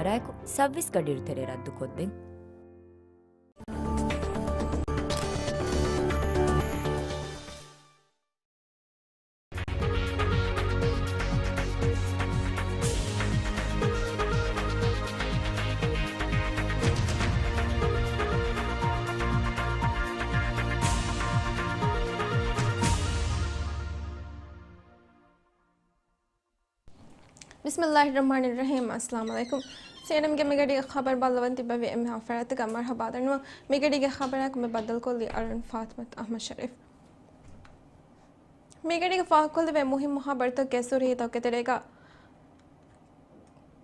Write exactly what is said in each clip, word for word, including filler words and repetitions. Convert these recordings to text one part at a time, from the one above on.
ރާއެކު ސައްވީސް ގަޑިއިރު ތެރޭ ރައްދުކޮށްދޭން. ބިސްމިއްލާހިއްރަޙްމާނިއްރަޙީމް. އައްސަލާމުޢަލައިކުމް. ސީއެންއެމްގެ މިގަޑީގެ ޚަބަރު ބައްލަވަން ތިއްބެވި އެންމެހާ ފަރާތަކަށް މަރުޙަބާ ދަންނަވަން. މިގަޑީގެ ޚަބަރާއެކު މި ބައްދަލުކޮށްލީ އަޅުން ފާތިމަތު އަޙްމަދު ޝަރީފް. މިގަޑީގަ ފާހަގަކޮށްލެވޭ މުހިއްމު ޚަބަރުތައް ގެސްހުރި ހިތަކުގެ ތެރޭގަ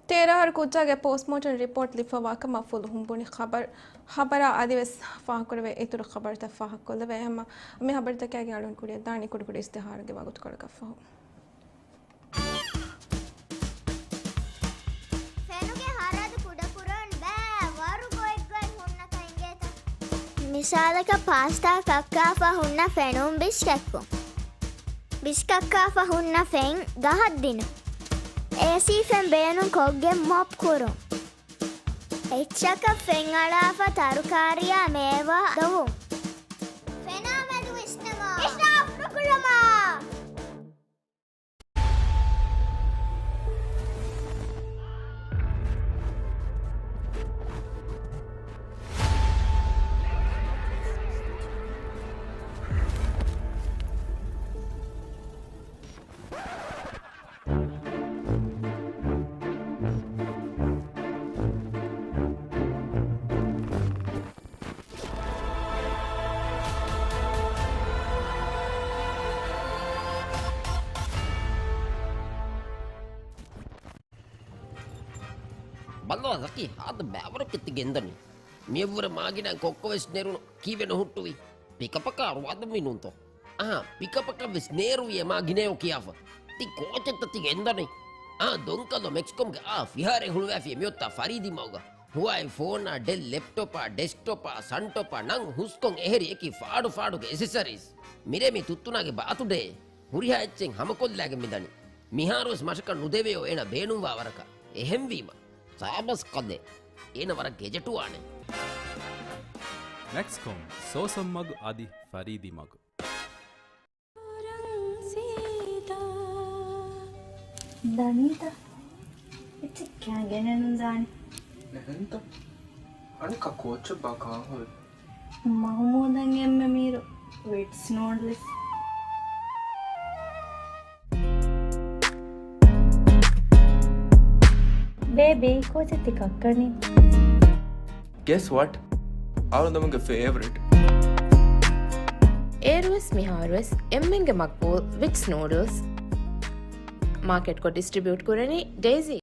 ތޭރަ އަހަރު ކުއްޖާގެ ޕޯސްޓްމޯޓަމް ރިޕޯޓް ލިބިފަވާ ކަމަށް ފުލުހުން ބުނި ޚަބަރު. ޚަބަރާ އަދިވެސް ފާހަގަކުރެވޭ އިތުރު ޚަބަރުތައް ފާހަގަކޮށްލެވޭ ހަމަ މި ޚަބަރުތަކާގެން އަޅުން ކުރިއަށް ދާނީ ކުޑަކުޑަ އިސްތިހާރުގެ ވަގުތުކޮޅަކަށްފަހު. ފެނުގެ ހަރަދު ކުޑަކުރަން ބައި ވަރު ގޮތްގޮތް ހުންނަކަން އިނގޭތަ؟ މިސާލަކަށް ޕާސްޓާ ކައްކާފަ ހުންނަ ފެނުން ބިސްކެއްކުން. ބިސްކައްކާފަ ހުންނަ ފެން ގަހަށް ދިނުން. އޭސީ ފެން ބޭނުން ކޮށްގެން މޮޕް ކުރުން. އެއްޗަކަށް ފެން އަޅާފަ ތަރުކާރިއާ މޭވާ ދޮވުން. ފެނާ މެދު ވިސްނަމާ. އިސްރާފް ނުކުރަމާ. ބައްލަވާ ޒަކީ، ހާދަ ބައިވަރަކަށް ތި ގެންދަނީ. މިއަށްވުރެ މާގިނަ ކޮއްކޮވެސް ނެރުނު ކީއްވެ ނުހުއްޓުވީ؟ ޕިކަޕަކާ ރުވާދުންވީ ނޫންތޯ؟ އަހާ، ޕިކަޕަކަށްވެސް ނޭރުވިއޭ މާގިނައޯ ކިޔާފަ. ތި ކޯޗެއްތަ ތި ގެންދަނީ؟ އާ، ދޮންކަލޯ މެކްސްކޮމްގެ އާ ފިހާރައެއް ހުޅުވާފިޔޭ މިއޮތާ ފަރީދީ މަގުގަ. ހުވާއި ފޯނާ، ޑެލް ލެޕްޓޮޕާ، ޑެސްކްޓޮޕާ، ސަންޓޮޕާ ނަން ހުސްކޮން އެހެރި އެކި ފާޑު ފާޑުގެ އެސެސަރީސް. މިރޭ މި ތުއްތުނާގެ ބާތުޑޭ. ހުރިހާ އެއްޗެއް ހަމަކޮށްލާގެން މިދަނީ. މިހާރުވެސް މަށަކަށް ނުދެވެޔޯ އޭނަ ބޭނުންވާ ވަރަކަށް. އެހެންވީމަ، ސާބަސް ކަލޭ. އޭނަ ވަރަށް ގެޖެޓުވާނެ. މެކްސްކޮމް، ސޯސަން މަގު އަދި ފަރީދީ މަގު. ދަނީތަ؟ އެއްޗެއް ކާ ގެނެއްނުދާނެ. އެހެންތަ؟ އަނެއްކާ ކޯޗެއްބާ ކާހޮވެ؟ މަހުމޫދަށް އެންމެ މީރު ވިޓްސް ނޫޑްލްސް. ބޭބީ، ކޯޗެއް ތި ކައްކަނީ؟ Guess what? އަޅުގަނޑުމެންގެ ފޭވަރިޓް. އޭރުވެސް މިހާރުވެސް އެންމެންގެ މަގްބޫލް ވިޓްސް ނޫޑްލްސް. މާކެޓްކޮށް ޑިސްޓްރިބިއުޓް ކުރަނީ ޑޭޒީ.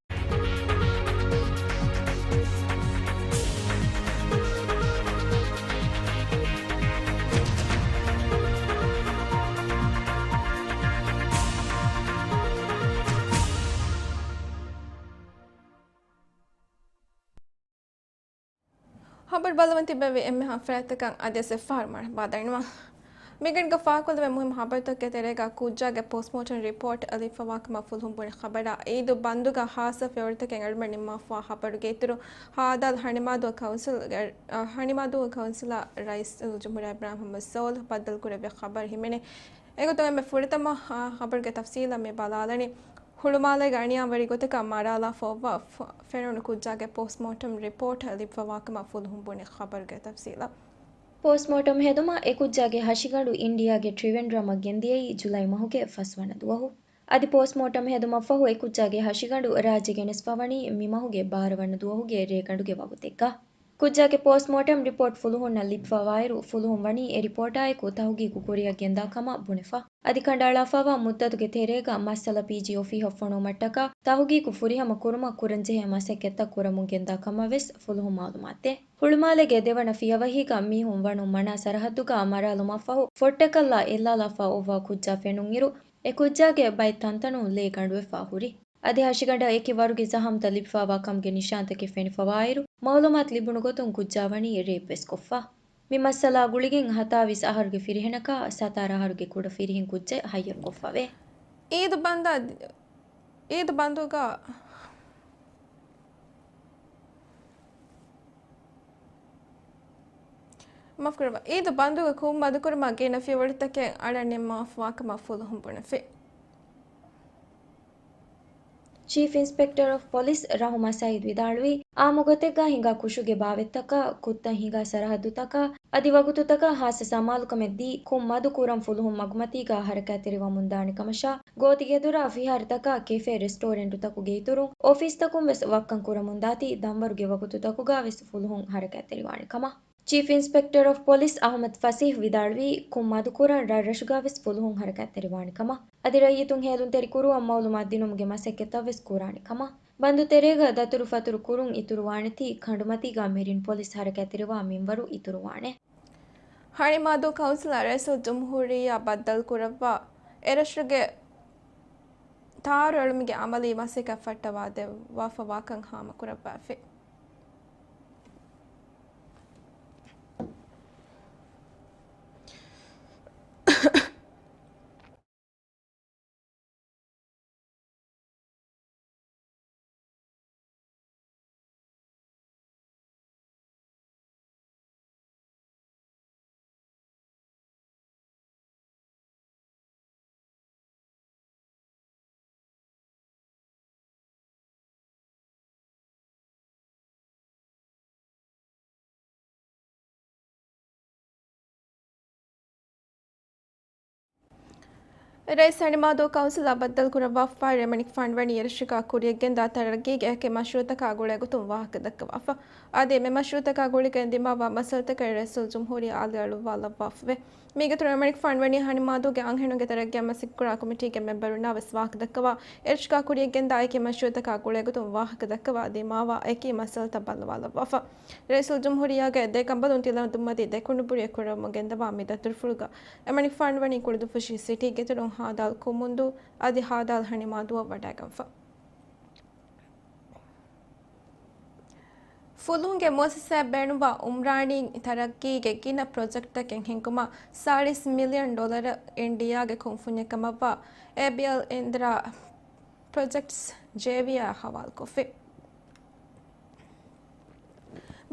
ޚަބަރު ބައްލަވަން ތިއްބެވި އެންމެހާ ފަރާތްތަކަށް އަދިވެސް އެއްފަހަރު މަރުޙަބާ ދަންނަވަން. މިގަނޑުގަ ފާހަގަކޮށްލެވޭ މުހިއްމު ޚަބަރުތަކުގެ ތެރޭގަ ކުއްޖާގެ ޕޯސްޓްމޯޓަމް ރިޕޯޓް ލިބިފަވާ ކަމަށް ފުލުހުން ބުނި ޚަބަރާ، އީދު ބަންދުގަ ޚާއްޞަ ފިޔަވަޅުތަކެއް އަޅުގަނޑުމެން ނިންމާފަވާ ޚަބަރުގެ އިތުރު، ހާދާލް ހަނިމާދޫ ކައުންސިލްގެ، އަ، ހަނިމާދޫ ކައުންސިލާ ރައީސް ޖުމްހޫރިއްޔާ އިބްރާހިމް މުޙައްމަދު ސޯލިހު ބައްދަލުކުރެއްވި ޚަބަރު ހިމެނޭ. އެގޮތުން އެންމެ ފުރަތަމަ، އާ، ޚަބަރުގެ ތަފްސީލަށް މި ބަލާލަނީ، ހުޅުމާލޭގެ އަނިޔާވެރި ގޮތަކަށް މަރާލާފަ އޮއްވާ ފެނުނު ކުއްޖާގެ ޕޯސްޓްމޯޓަމް ރިޕޯޓް ލިބިފަވާ ކަމަށް ފުލުހުން ބުނި ޚަބަރުގެ ތަފްސީލަށް. ޕޯސްޓްމޯޓަމް ހެދުމަށް އެ ކުއްޖާގެ ހަށިގަނޑު އިންޑިއާގެ ޓްރިވެންޑްރަމަށް ގެންދިޔައީ ޖުލައި މަހުގެ ފަސްވަނަ ދުވަހު. އަދި ޕޯސްޓްމޯޓަމް ހެދުމަށްފަހު އެ ކުއްޖާގެ ހަށިގަނޑު ރާއްޖެ ގެނެސްފަވަނީ މި މަހުގެ ބާރަ ވަނަ ދުވަހުގެ ރޭގަނޑުގެ ވަގުތެއްގަ. ކުއްޖާގެ ޕޯސްޓްމޯޓަމް ރިޕޯޓް ފުލުހުންނަށް ލިބިފަވާއިރު، ފުލުހުން ވަނީ އެ ރިޕޯޓާއެކު ތަހުގީގު ކުރިއަށް ގެންދާ ކަމަށް ބުނެފަ. އަދި ކަނޑައަޅާފަވާ މުއްދަތުގެ ތެރޭގަ މައްސަލަ ޕީޖީ އޮފީހަށް ފޮނުވުމަށްޓަކާ، ތަހުގީގު ފުރިހަމަ ކުރުމަށް ކުރަންޖެހޭ މަސައްކަތްތައް ކުރަމުން ގެންދާ ކަމަށް ވެސް ފުލުހުން މައުލޫމާތު ދޭ. ހުޅުމާލޭގެ ދެވަނަ ފިޔަވަހީގަ މީހުން ވަނުން މަނާ ސަރަހައްދުގަ މަރާލުމަށްފަހު، ފޮއްޓަކަށްލާ އެއްލާލާފަ އޮއްވާ ކުއްޖާ ފެނުންއިރު، އެ ކުއްޖާގެ ބައެއް ތަންތަނުން ލޭ ގަނޑުވެފަ ހުރި. އަދި ހަށިގަނޑަށް އެކި ވަރުގެ ޒަހަމްތައް ލިބިފަވާ ކަމުގެ ނިޝާންތަކެއް ފެނިފަވާއިރު، މައުލޫމާތު ލިބުނު ގޮތުން ކުއްޖާ ވަނީ ރޭޕްވެސް ކޮށްފަ. މި މައްސަލާ ގުޅިގެން ހަތާވީސް އަހަރުގެ ފިރިހެނަކާ ސަތާރަ އަހަރުގެ ކުޑަ ފިރިހެން ކުއްޖެއް ހައްޔަރުކޮށްފަވޭ. އީދު ބަންދާ، އީދު ބަންދުގަ މާފުކުރައްވާ، އީދު ބަންދުގެ ކުށް މަދުކުރުމަށް ގިނަ ފިޔަވަޅުތަކެއް އަޅަން ނިންމާފަވާކަމަށް ފުލުހުން ބުނެފި. ޗީފް އިންސްޕެކްޓަރ އޮފް ޕޮލިސް ރަހުމާ ސައީދު ވިދާޅުވީ، އާއްމު ގޮތެއްގަ ހިނގާ ކުށުގެ ބާވަތްތަކާ، ކުށްތައް ހިނގާ ސަރަހައްދުތަކާ، އަދި ވަގުތުތަކަށް ހާއްސަ ސަމާލުކަމެއް ދީ، ކުށް މަދު ކުރަން ފުލުހުން މަގުމަތީގަ ހަރަކާތްތެރިވަމުންދާނެ ކަމަށާ، ގޯތިގެދޮރާ ފިހާރަތަކާ، ކެފޭ ރެސްޓޯރެންޓުތަކުގެ އިތުރުން، އޮފީސްތަކުން ވެސް ވައްކަން ކުރަމުންދާތީ، ދަންވަރުގެ ވަގުތުތަކުގަ ވެސް ފުލުހުން ހަރަކާތްތެރިވާނެ ކަމަށް. ޗީފް އިންސްޕެކްޓަރ އޮފް ޕޮލިސް އަހުމަދު ފަސީހް ވިދާޅުވީ، ކުށް މަދުކުރަން ރަށްރަށުގަ ވެސް ފުލުހުން ހަރަކާތްތެރިވާނެ ކަމަށް. އަދި ރައްޔިތުން ހޭލުންތެރިކުރުވަން މައުލޫމާތު ދިނުމުގެ މަސައްކަތްތައް ވެސް ކުރާނެ ކަމަށް. ބަންދު ތެރޭގަ ދަތުރުފަތުރު ކުރުން އިތުރުވާނެތީ، ކަނޑުމަތީގަ މެރިން ޕޮލިސް ހަރަކާތްތެރިވާ މިންވަރު އިތުރުވާނެ. ހަނިމާދޫ ކައުންސިލަށް ރައީސުލްޖުމްހޫރިއްޔާ ބައްދަލުކުރައްވާ އެރަށުގެ ތާރު އެޅުމުގެ އަމަލީ މަސައްކަތް ފައްޓަވާދެއްވާފަވާކަން ހާމަކުރައްވާފި. ރައީސް ހަނިމާދޫ ކައުންސިލަށް ބައްދަލުކުރައްވާފައި އެމަނިކުފާނު ވަނީ އެރަށަކާ ކުރިޔަށްގެންދާ ތަރައްގީގެ އެކި މަޝްރޫއުތަކާ ގުޅޭގޮތުން ވާހަކަ ދައްކަވާފަ. އަދި މި މަޝްރޫއުތަކާ ގުޅިގެން ދިމާވާ މަސައްކަތްތަކަށް ރައީސުލްޖުމްހޫރިއްޔާ އަލިއަޅުއްވާލައްވާފަވޭ. މީގެ އިތުރުން އެމަނިކުފާނު ވަނީ ހަނިމާދޫގެ އަންހެނުންގެ ތަރައްގީއަށް މަސައްކަތްކުރާ ކޮމިޓީގެ މެމްބަރުންނާ ވެސް ވާހަކަ ދައްކަވާ، އެރަށަކާ ކުރިޔަށްގެންދާ އެކި މަޝްރޫއުތަކާ ގުޅޭގޮތުން ވާހަކަ ދައްކަވާ ދިމާވާ އެކި މައްސަލަތައް ބައްލަވާލައްވާފަ. ރައީސުލްޖުމްހޫރިއްޔާގެ ދެ ކަނބަލުން ތިލަމަދުމަތި ދެކުނުބުރިއެއް ކުރަމުން ގެންދަވާ މި ދަތުރުފުޅުގަ އެމަނިކުފާނު ވަނީ ކުޅަދުއްފުށި ސިޓީގެ އިތުރުން ހާދާލް ކުމުންދޫ އަދި ހާދާލް ހަނިމާދޫއަށް ވަޑައިގަންފަ. ފުލުހުންގެ މުއައްސަސާއަށް ބޭނުންވާ އުމްރާނީ ތަރައްގީގެ ގިނަ ޕްރޮޖެކްޓްތަކެއް ހިންގުމަށް ސާޅީސް މިލިއަން ޑޮލަރ އިންޑިއާގެ ކުންފުންޏެއް ކަމަށްވާ އޭބީއެލް އިންދިރާ ޕްރޮޖެކްޓްސް ޖޭވީއާ ހަވާލުކޮށްފި.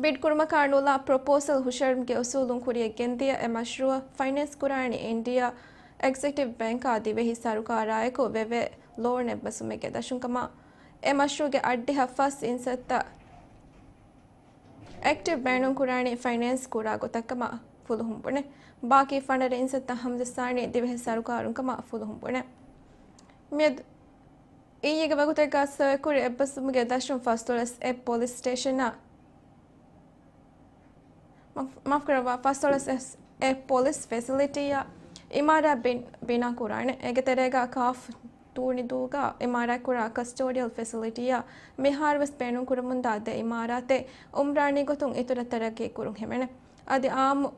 ބިޑް ކުރުމަކާ ނުލާ ޕްރޮޕޯސަލް ހުށަހެޅުމުގެ އުސޫލުން ކުރިޔަށް ގެންދިޔަ އެ މަޝްރޫއަށް ފައިނޭންސް ކުރާނީ އިންޑިއާ އެގްޒެކެޓިވް ބޭންކާ ދިވެހި ސަރުކާރާއެކު ވެވޭ ލޯން އެއްބަސްވުމެއްގެ ދަށުން ކަމަށް. އެ މަޝްރޫއުގެ އައްޑިހަ ފަސް އިންސައްތަ އެކްޓިވް ބޭނުން ކުރާނީ ފައިނޭންސް ކުރާ ގޮތަށް ކަމަށް ފުލުހުން ބުނެ. ބާކީ ފަނަރަ އިންސައްތަ ހަމަޖައްސާނީ ދިވެހި ސަރުކާރުން ކަމަށް ފުލުހުން ބުނެ. މިއަދު އިއްޔެގެ ވަގުތެއްގަ ސަރުކާރު އެއްބަސްވުމުގެ ދަށުން ފަސްދޮޅަސް އެއް ޕޮލިސް ސްޓޭޝަނާ، މަ-، މާފުކުރައްވާ، ފަސްދޮޅަސް އެއް ޕޮލިސް ފެސިލިޓީއާ އިމާރާތް ބިން-، ބިނާ ކުރާނެ. އޭގެ ތެރޭގަ ކާފް ދޫނިދޫގަ އިމާރާތްކުރާ ކަސްޓޯޑިއަލް ފެސިލިޓީއާ މިހާރުވެސް ބޭނުންކުރަމުންދާ ދެ އިމާރާތެއް އުމްރާނީ ގޮތުން އިތުރަށް ތަރައްގީ ކުރުން ހިމެނޭ. އަދި އާއްމު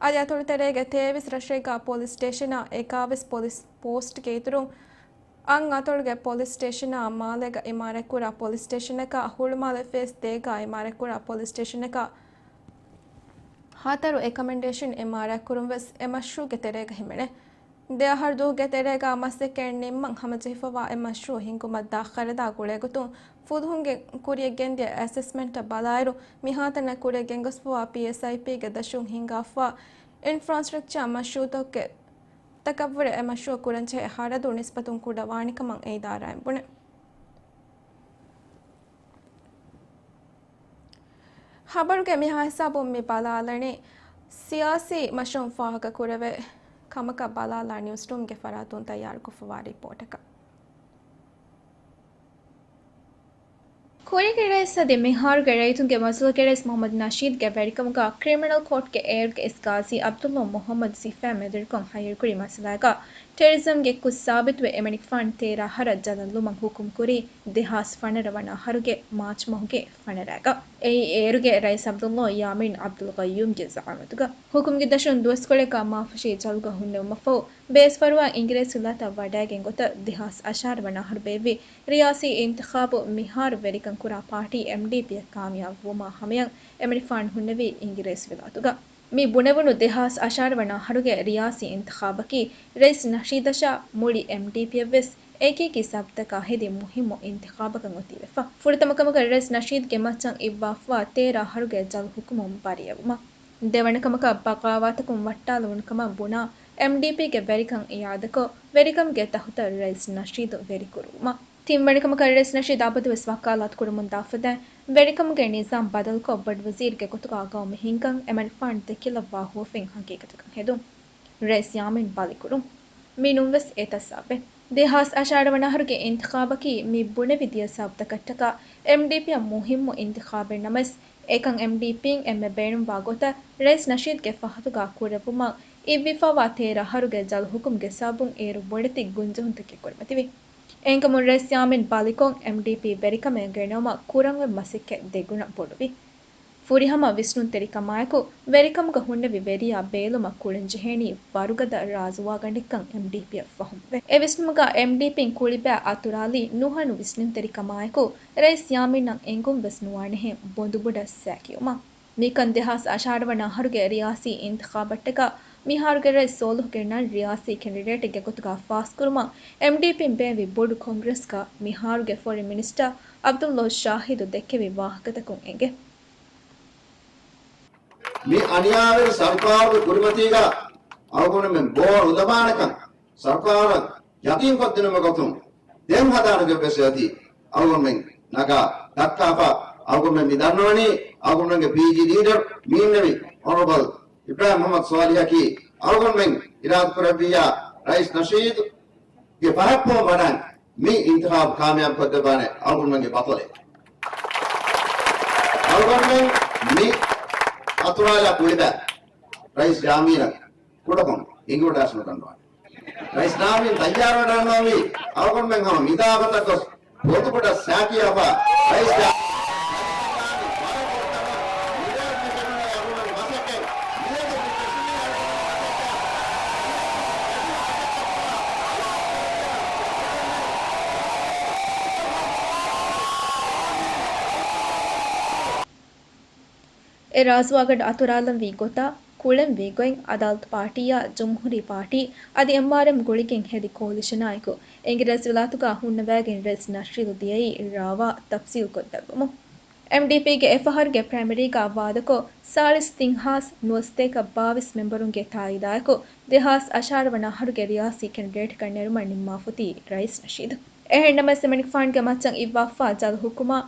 އަދި އަތޮޅު ތެރޭގެ ތޭވީސް ރަށެއްގަ ޕޮލިސް ސްޓޭޝަނާ އެކާވީސް ޕޮލިސް ޕޯސްޓްގެ އިތުރުން އަށް އަތޮޅުގެ ޕޮލިސް ސްޓޭޝަނާ މާލޭގަ އިމާރާތްކުރާ ޕޮލިސް ސްޓޭޝަނަކާ ހުޅުމާލެ ފޭސް ދޭގަ އިމާރާތްކުރާ ޕޮލިސް ސްޓޭޝަނަކާ ހަތަރު އެކަމެންޑޭޝަން އިމާރާތްކުރުން ވެސް އެ މަޝްރޫއުގެ ތެރޭގަ ހިމެނޭ. ދެ އަހަރު ދުވަހުގެ ތެރޭގަ މަސައްކަތް ނިންމަން ހަމަޖެހިފަވާ އެ މަޝްރޫއު ހިންގުމަށް ދާ ޚަރަދާ ގުޅޭގޮތުން ފުލުހުންގެ ކުރިޔަށް ގެންދިޔަ އެސެސްމަންޓަށް ބަލާއިރު، މިހާތަނަށް ކުރިޔަށް ގެންގޮސްފަވާ ޕީއެސްއައިޕީގެ ދަށުން ހިންގާފަވާ އިންފްރާސްޓްރަކްޗާ މަޝްރޫއުތަކެއް ތަކަށްވުރެ އެ މަޝްރޫއަށް ކުރަންޖެހޭ ހަރަދު ނިސްބަތުން ކުޑަވާނެ ކަމަށް އެ އިދާރާއިން ބުނެ. ޚަބަރުގެ މިހާ ހިސާބުން މި ބަލާލަނީ ސިޔާސީ މަށުން ފާހަގަކުރެވޭ ކަމަކަށް ބަލާލާ ނިއުސްރޫމްގެ ފަރާތުން ތައްޔާރުކޮށްފަވާ ރިޕޯޓަކަށް. ކުރީގެ ރައީސް އަދި މިހާރުގެ ރައްޔިތުންގެ މަޖިލީހުގެ ރައީސް މުޙައްމަދު ނަޝީދުގެ ވެރިކަމުގަ ކްރިމިނަލް ކޯޓްގެ އޭރުގެ އިސް ޤާޟީ ޢަބްދުﷲ މުޙައްމަދު ސިފައިން މެދުވެރިކޮށް ހައްޔަރުކުރި މައްސަލާގަ ޓެރަރިޒަމްގެ ކުށް ސާބިތުވެ އެމަނިކުފާނު ތޭރަ އަހަރަށް ޖަލަށްލުމަށް ހުކުމް ކުރީ ދެހާސް ފަނަރަ ވަނަ އަހަރުގެ މާޗް މަހުގެ ފަނަރައިގަ. އެއީ އޭރުގެ ރައީސް ޢަބްދުﷲ ޔާމީން ޢަބްދުލްޤައްޔޫމްގެ ޒަޢާމަތުގަ. ހުކުމްގެ ދަށުން ދުވަސްކޮޅެއްގަ މާފުށީ ޖަލުގަ ހުންނެވުމަށްފަހު، ބޭސްފަރުވާ އިނގިރޭސި ވިލާތަށް ވަޑައިގެން ގޮތަށް ދެހާސް އަށާރަ ވަނަ އަހަރު ބޭއްވި ރިޔާސީ އިންތިޚާބު މިހާރު ވެރިކަން ކުރާ ޕާޓީ އެމްޑީޕީއަށް ކާމިޔާބު ވުމާ ހަމަޔަށް އެމަނިކުފާނު ހުންނެވީ އިނގިރޭސި ވިލާތުގަ. މި ބުނެވުނު ދެހާސް އަށާރަ ވަނަ އަހަރުގެ ރިޔާސީ އިންތިޚާބަކީ ރައީސް ނަޝީދަށާ މުޅި އެމްޑީޕީއަށްވެސް އެކިއެކި ސަބަބުތަކާ ހެދި މުހިއްމު އިންތިޚާބަކަށް އޮތީވެފަ. ފުރަތަމަ ކަމަކަށް ރައީސް ނަޝީދުގެ މައްޗަށް އިއްވާފަވާ ތޭރަ އަހަރުގެ ޖަލު ހުކުމުން ބަރީއަވުމަށް. ދެވަނަ ކަމަކަށް ބަޣާވާތަކުން ވައްޓާލުވުނު ކަމަށް ބުނާ އެމްޑީޕީގެ ވެރިކަން އިއާދަކޮށް، ވެރިކަމުގެ ތަހުތައް ރައީސް ނަޝީދު ވެރިކުރުވުމަށް. ތިންވަނަ ކަމަކަށް ރައީސް ނަޝީދު އަބަދުވެސް ވަކާލާތު ކުރަމުން ދާފަދަ ވެރިކަމުގެ ނިޒާމް ބަދަލުކޮށް، ބޮޑުވަޒީރުގެ ގޮތުގަ ގައުމު ހިންގަން އެމަނިކުފާނު ދެކިލައްވާ ހުވަފެން ހަގީގަތަކަށް ހެދުން. ރައީސް ޔާމީން ބަލިކުރުން. މި ނޫންވެސް އެތައް ސަބަބެއް. ދެހާސް އަށާރަ ވަނަ އަހަރުގެ އިންތިޚާބަކީ މި ބުނެވި ދިޔަ ސަބަބުތަކަށްޓަކާ އެމްޑީޕީއަށް މުހިއްމު އިންތިޚާބެއް ނަމަވެސް، އެކަން އެމްޑީޕީން އެންމެ ބޭނުންވާ ގޮތަށް ރައީސް ނަޝީދުގެ ފަހަތުގަ ކުރެއްވުމަށް އިއްވިފައިވާ ތޭރަ އަހަރުގެ ޖަލު ހުކުމްގެ ސަބަބުން އޭރު ބޮޑެތި ގުންޖެހުންތަކެއް ކުރިމަތިވި. އެހެންކަމުން ރައީސް ޔާމީން ބަލިކޮށް، އެމްޑީޕީ ވެރިކަމެއް ގެނައުމަށް ކުރަން އޮތް މަސައްކަތް ދެގުނަ ބޮޑުވި. ފުރިހަމަ ވިސްނުންތެރިކަމާއެކު، ވެރިކަމުގަ ހުންނެވި ވެރިޔާ ބޭލުމަށް ކުޅެންޖެހޭނީ ވަރުގަދަ ރާޖުވާގަނޑެއްކަން އެމްޑީޕީއަށް ފަހުމެވެ. އެ ވިސްނުމުގަ އެމްޑީޕީން ކުޅިބައި އަތުރާލީ ނުހަނު ވިސްނުންތެރިކަމާއެކު، ރައީސް ޔާމީނަށް އެނގުން ވެސް ނުވާނެހެން ބޮނދުބުޑަށް ސައިކިޔުމަށް. މިކަން ދެހާސް އަށާރަ ވަނަ އަހަރުގެ ރިޔާސީ އިންތިޚާބަށްޓަކާ މިހާރުގެ ރައީސް ސޯލިހުގެ ނަން ރިޔާސީ ކެންޑިޑޭޓެއްގެ ގޮތުގަ ފާސްކުރުމަށް އެމްޑީޕީން ބޭންވި ބޮޑު ކޮންގްރެސްގަ މިހާރުގެ ފޮރިން މިނިސްޓަރ އަބްދުﷲ ޝާހިދު ދެއްކެވި ވާހަކަތަކުން އެނގޭ. މި އަނިޔާވެރި ސަރުކާރުގެ ކުރިމަތީގަ އަޅުގަނޑުމެން ބޯ ނުދަމާނެކަން ސަރުކާރަށް ޔަޤީންކޮށްދިނުމުގެ ގޮތުން ދެން ހަދާނެ ގޮތްވެސް އެއޮތީ އަޅުގަނޑުމެން ނަގާ ދައްކާފަ. އަޅުގަނޑުމެން މި ދަންނަވަނީ އަޅުގަނޑުމެންގެ ޕީޖީ ލީޑަރު މި އިންނެވި އޮނަރަބަލް އިބްރާހިމް މުޙައްމަދު ސޯލިހަކީ އަޅުގަނޑުމެން އިރާދަކުރެއްވިއްޔާ ރައީސް ނަޝީދުގެ ފަހަތްޕުވަން ވަޑަން މި އިންތިޚާބު ކާމިޔާބު ކޮށްދެއްވާނެ އަޅުގަނޑުމެންގެ ބަޠަލެއް. އަޅުގަނޑުމެން މި އަތުރާލާ ކުޅިބައި ރައީސް ޔާމީނަށް ކުޑަކޮށް އިނގިވަޑާށި ނުދަންނަވާނެ. ރައީސް ޔާމީން ތައްޔާރުވެ ނަންނަވަނީ އަޅުގަނޑުމެން ހަމަ މިދާ ގޮތަށް ގޮސް ބޮނދުބުޑަށް ސައިކިޔާފަ ރައީސް ޔާމީން އެ ރާޖުވާގަނޑު އަތުރާލަންވީ ގޮތާ، ކުޅެންވީ ގޮތް، އަދާލަތު ޕާޓީއާ، ޖުމްހޫރީ ޕާޓީ އަދި އެމްއާރްއެމް ގުޅިގެން ހެދި ކޯލިޝަނާއެކު، އެނގިރާސްވިލާތުގަ ހުންނަވައިގެން ރައީސް ނަޝީދު ދިޔައީ ރާވާ ތަފްސީލްކޮށްދެއްވަމުން. އެމްޑީޕީގެ އެފަހަރުގެ ޕްރައިމަރީގަ ވާދަކޮށް، ސާޅީސް ތިން ހާސް ނުވަސަތޭކަ ބާވީސް މެމްބަރުންގެ ތާއީދާއެކު، ދެހާސް އަށާރަ ވަނަ އަހަރުގެ ރިޔާސީ ކެންޑިޑޭޓަކަށް ނެރުމަށް ނިންމާފަތީ ރައީސް ނަޝީދު. އެހެންނަމަވެސް، އެމަނިކުފާނުގެ މައްޗަށް އިއްވާފާ ޖަލު ހުކުމާ،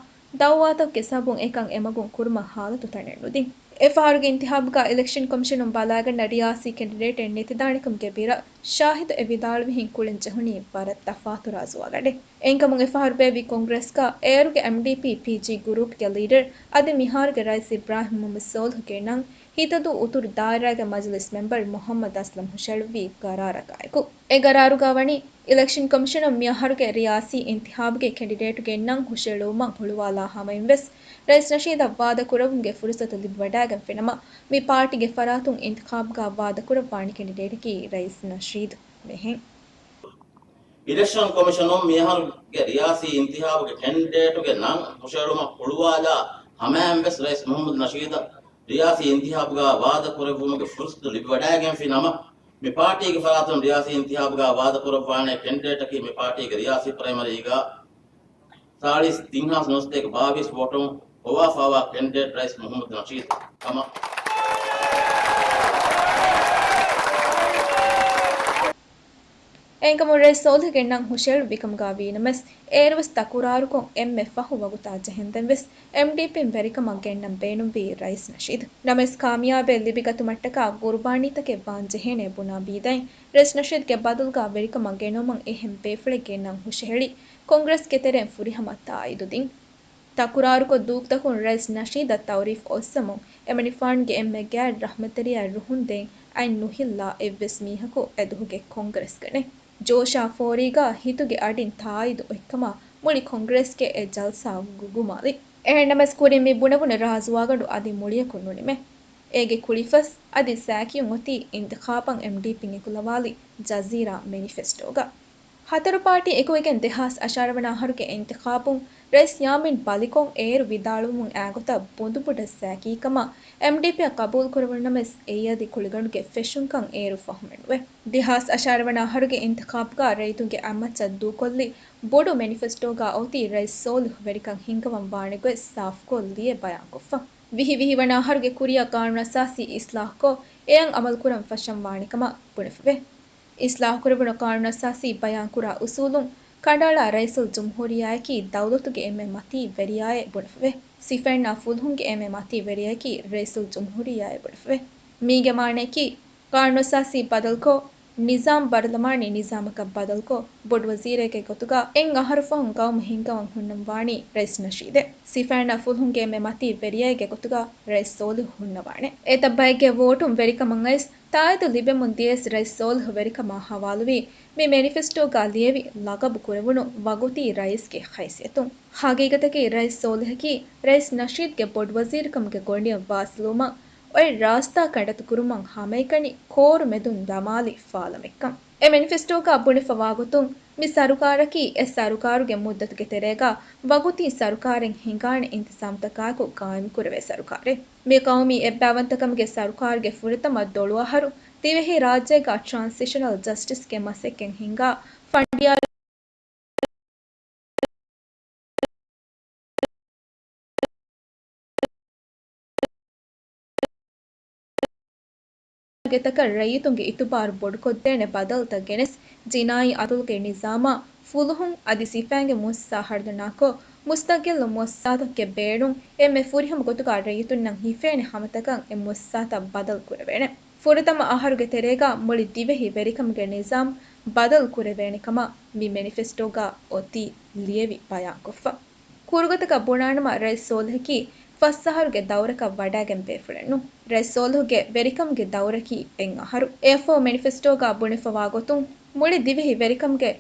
ދައުވާތަކުގެ ސަބަބުން އެކަން އެމަގުން ކުރުމަށް ހާލަތު ތަނެއް ނުދިން. އެފަހަރުގެ އިންތިހާބުގަ އިލެކްޝަން ކޮމިޝަނުން ބަލާގަންނަ ރިޔާސީ ކެންޑިޑޭޓެއް ނެތިދާނެކަމުގެ ބިރަށް ޝާހިދު އެ ވިދާޅުވިހެން ކުޅެން ޖެހުނީ ވަރަށް ތަފާތު ރާޖުވާގަނޑެއް. އެހެންކަމުން އެފަހަރު ބޭއްވި ކޮންގްރެސްގަ އޭރުގެ އެމްޑީޕީ ޕީޖީ ގްރޫޕްގެ ލީޑަރ އަދި މިހާރުގެ ރައީސް އިބްރާހިމް މުޙައްމަދު ސޯލިހުގެ ނަން ހިތަދޫ އުތުރު ދާއިރާގެ މަޖިލިސް މެމްބަރު މުޙައްމަދު އަސްލަމް ހުށަހެޅުއްވީ ގަރާރަކާއެކު. އެ ގަރާރުގަ ވަނީ، އިލެކްޝަން ކޮމިޝަނުން މިއަހަރުގެ ރިޔާސީ އިންތިހާބުގެ ކެންޑިޑޭޓުގެ ނަން ހުށަހެޅުވުމަށް ހުޅުވާލާ ހަމައިން ވެސް، ރައީސް ނަޝީދަށް ވާދަ ކުރެއްވުމުގެ ފުރުސަތު ލިބިވަޑައިގެންފިނަމަ، މި ޕާޓީގެ ފަރާތުން އިންތިޚާބުގަ ވާދަ ކުރައްވާނެ ކެންޑިޑޭޓަކީ ރައީސް ނަޝީދު މެހެން. އިލެކްޝަން ކޮމިޝަނުން މިއަހަރުގެ ރިޔާސީ އިންތިހާބުގެ ކެންޑިޑޭޓުގެ ނަން ހުށަހެޅުމަށް ހުޅުވާލާ ހަމައިން ވެސް ރައީސް މުޙައްމަދު ނަޝީދަށް ރިޔާސީ އިންތިހާބުގަ ވާދަ ކުރެއްވުމުގެ ފުރުސަތު ލިބިވަޑައިގެންފި ނަމަ، މި ޕާޓީގެ ފަރާތުން ރިޔާސީ އިންތިހާބުގަ ވާދަ ކުރައްވާނެ ކެންޑިޑޭޓަކީ މި ޕާޓީގެ ރިޔާސީ ޕްރައިމަރީގަ ސާޅީސް ތިން ހާސް ނުވަސަތޭކަ ބާވީސް ވޯޓުން ހޮވާފައިވާ ކެންޑިޑޭޓް ރައީސް މުޙައްމަދު ނަޝީދު ކަމަށް. އެހެންކަމުން ރައީސް ސޯލިހުގެ ނަން ހުށަހެޅުއްވިކަމުގަ ވީނަމަވެސް، އޭރުވެސް ތަކުރާރުކޮށް އެންމެ ފަހު ވަގުތާ ޖެހެންދެން ވެސް އެމްޑީޕީން ވެރިކަމަށް ގެންނަން ބޭނުންވީ ރައީސް ނަޝީދު. ނަމަވެސް، ކާމިޔާބެއް ލިބިގަތުމަށްޓަކާ ގުރުބާނީތަކެއް ވާން ޖެހޭނޭ ބުނާ ބީދައިން، ރައީސް ނަޝީދުގެ ބަދަލުގަ ވެރިކަމަށް ގެނައުމަށް އެހެން ބޭފުޅެއްގެ ނަން ހުށަހެޅި، ކޮންގްރެސްގެ ތެރެއިން ފުރިހަމަ ތާއީދު ދިން. ތަކުރާރުކޮށް ދޫކުތަކުން ރައީސް ނަޝީދަށް ތައުރީފް އޮއްސަމުން، އެމަނިކުފާނުގެ އެންމެ ގާތް ރަޙްމަތްތެރިޔާ ރުހުން ދޭން އަތް ނުހިއްލާ އެއްވެސް މީހަކު އެދުހުގެ ކޮންގްރެސްގަ ނެތް. ޖޯޝާ ފޯރީގަ ހިތުގެ އަޑިން ތާއީދު އޮތްކަމަށް މުޅި ކޮންގްރެސްގެ އެ ޖަލްސާ ގުގުމާލި. އެހެންނަމަވެސް، ކުރިން މި ބުނެވުނު ރާޖުވާގަނޑު އަދި މުޅިއަކުން ނުނިމޭ. އޭގެ ކުޅިފަސް އަދި ސައިކިޔުން އޮތީ އިންތިޚާބަށް އެމްޑީޕީން އެކުލަވާލި ޖަޒީރާ މެނިފެސްޓޯގަ. ހަތަރު ޕާޓީ އެކުވެގެން ދެހާސް އަށާރަ ވަނަ އަހަރުގެ އިންތިޚާބުން ރައީސް ޔާމީން ބަލިކޮށް އޭރު ވިދާޅުވުމުން އާގޮތަށް ބޮނދުބުޑަށް ސައިކީކަމަށް އެމްޑީޕީއަށް ޤަބޫލުކުރެވުނު ނަމަވެސް، އެއީ އަދި ކުޅިގަނޑުގެ ފެށުންކަން އޭރު ފަހުމެއް ނުވޭ. ދެހާސް އަށާރަ ވަނަ އަހަރުގެ އިންތިޚާބުގަ ރައްޔިތުންގެ އަތްމައްޗަށް ދޫކޮށްލި ބޮޑު މެނިފެސްޓޯގަ އޮތީ ރައީސް ސޯލިހު ވެރިކަން ހިންގަވަން ވާނެ ގޮތް ސާފުކޮށް ލިޔެ ބަޔާންކޮށްފަ. ވިހި ވިހި ވަނަ އަހަރުގެ ކުރިއަށް ޤާނޫނުއަސާސީ އިސްލާހުކޮށް، އެއަށް އަމަލުކުރަން ފަށަން ވާނެ ކަމަށް ބުނެފަވޭ. އިސްލާހުކުރެވުނު ޤާނޫނުއަސާސީ ބަޔާންކުރާ އުސޫލުން ކަނޑައަޅާ ރައީސުލްޖުމްހޫރިއްޔާއަކީ ދައުލަތުގެ އެންމެ މަތީ ވެރިޔާއޭ ބުނެފަވޭ. ސިފައިންނާ ފުލުހުންގެ އެންމެ މަތީ ވެރިޔަކީ ރައީސުލްޖުމްހޫރިއްޔާއޭ ބުނެފަވޭ. މީގެ މާނައަކީ، ޤާނޫނުއަސާސީ ބަދަލުކޮށް، ނިޒާމް ބަރުލަމާނީ ނިޒާމަކަށް ބަދަލުކޮށް، ބޮޑުވަޒީރެއްގެ ގޮތުގަ އެއް އަހަރު ފަހުން ގައުމު ހިންގަވަން ހުންނަން ވާނީ ރައީސް ނަޝީދެއް. ސިފައިންނާ ފުލުހުންގެ އެންމެ މަތީ ވެރިޔާއެއްގެ ގޮތުގަ ރައީސް ސޯލިހު ހުންނަވާނެ. އެތައް ބައެއްގެ ވޯޓުން ވެރިކަމަށް އައިސް، ތާއީދު ލިބެމުން ދިޔަސް ރައީސް ސޯލިހު ވެރިކަމާ ހަވާލުވީ، މި މެނިފެސްޓޯގަ ލިޔެވި ލަގަބު ކުރެވުނު ވަގުތީ ރައީސްގެ ހައިސިއްޔަތުން. ހަގީގަތަކީ ރައީސް ސޯލިހަކީ ރައީސް ނަޝީދްގެ ބޮޑުވަޒީރުކަމުގެ ގޮނޑިއަށް ވާސިލުވުމަށް އޮތް ރާސްތާ ކަނޑަތުކުރުމަށް ހަމައެކަނި ކޯރު މެދުން ދަމާލި ފާލަމެއްކަން. އެ މެނިފެސްޓޯގަ ބުނެފަވާގޮތުން، މި ސަރުކާރަކީ އެ ސަރުކާރުގެ މުއްދަތުގެ ތެރޭގަ ވަގުތީ ސަރުކާރެއް ހިނގާނެ އިންތިޒާމްތަކާއެކު ގާއިމްކުރެވޭ ސަރުކާރެއް. މި ޤައުމީ އެއްބައިވަންތަކަމުގެ ސަރުކާރުގެ ފުރަތަމަ ދޮޅު އަހަރު ދިވެހި ރާއްޖޭގަ ޓްރާންސިޝަނަލް ޖަސްޓިސްގެ މަސައްކަތް ހިންގާ ފަނޑިޔާރު ގެތަކަށް ރައްޔިތުންގެ އިތުބާރު ބޮޑުކޮށްދޭނެ ބަދަލުތައް ގެނެސް، ޖިނާއީ އަދުލުގެ ނިޒާމާ ފުލުހުން އަދި ސިފައިންގެ މުއައްސަސާ ހަރުދަނާކޮށް، މުސްތަގިއްލު މުއައްސަސާތަކުގެ ބޭނުން އެންމެ ފުރިހަމަ ގޮތުގަ ރައްޔިތުންނަށް ހިފޭނެ ހަމަތަކަށް އެ މުއައްސަސާތައް ބަދަލު ކުރެވޭނެ. ފުރަތަމަ އަހަރުގެ ތެރޭގަ މުޅި ދިވެހި ވެރިކަމުގެ ނިޒާމް ބަދަލު ކުރެވޭނެ ކަމަށް މި މެނިފެސްޓޯގަ އޮތީ ލިޔެވި ބަޔާންކޮށްފަ. ކުރުގޮތަކަށް ބުނާނަމަ، ރައީސް ސޯލިހަކީ ފަސް އަހަރުގެ ދައުރަކަށް ވަޑައިގެން ބޭފުޅެއްނު. ރައީސް ސޯލިހުގެ ވެރިކަމުގެ ދައުރަކީ އެއް އަހަރު. އެއަށްފަހު މެނިފެސްޓޯގަ ބުނެފަވާގޮތުން، މުޅި ދިވެހި ވެރިކަމުގެ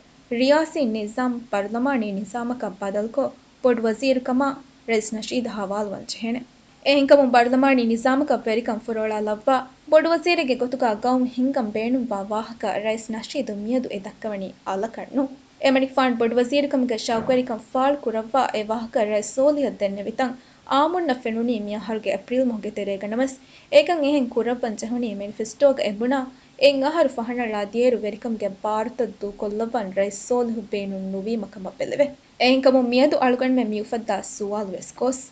ރިޔާސީ ނިޒާމް ޕަރުލަމާނީ ނިޒާމަކަށް ބަދަލުކޮށް، ބޮޑުވަޒީރުކަމާ ރައީސް ނަޝީދަށް ހަވާލުވާން ޖެހޭނެ. އެހެންކަމުން ބަރުލަމާނީ ނިޒާމަކަށް ވެރިކަން ފުރޮޅާލައްވާ، ބޮޑުވަޒީރެއްގެ ގޮތުގަ ގައުމު ހިންގަން ބޭނުންވާ ވާހަކަ ރައީސް ނަޝީދު މިއަދު އެ ދައްކަވަނީ އަލަކަށްނު. އެމަނިކުފާނު ބޮޑުވަޒީރުކަމުގެ ޝައުޤުވެރިކަން ފާޅު ކުރައްވާ އެ ވާހަކަ ރައީސް ސޯލިހަށް ދެންނެވިތަން އާއްމުންނަށް ފެނުނީ މިއަހަރުގެ އޭޕްރީލް މަހުގެ ތެރޭގަ ނަމަވެސް، އެކަން އެހެން ކުރައްވަން ޖެހުނީ މެނިފެސްޓޯގަ އެ ބުނާ އެއް އަހަރު ފަހަނަޅާ ދިޔައިރު ވެރިކަމުގެ ބާރުތައް ދޫކޮށްލައްވަން ރައީސް ސޯލިހު ބޭނުން ނުވީމަ ކަމަށް ބެލެވޭ. އެހެންކަމުން މިއަދު އަޅުގަނޑުމެން މިއުފައްދާ ސުވާލު ވެސް ގޮސް.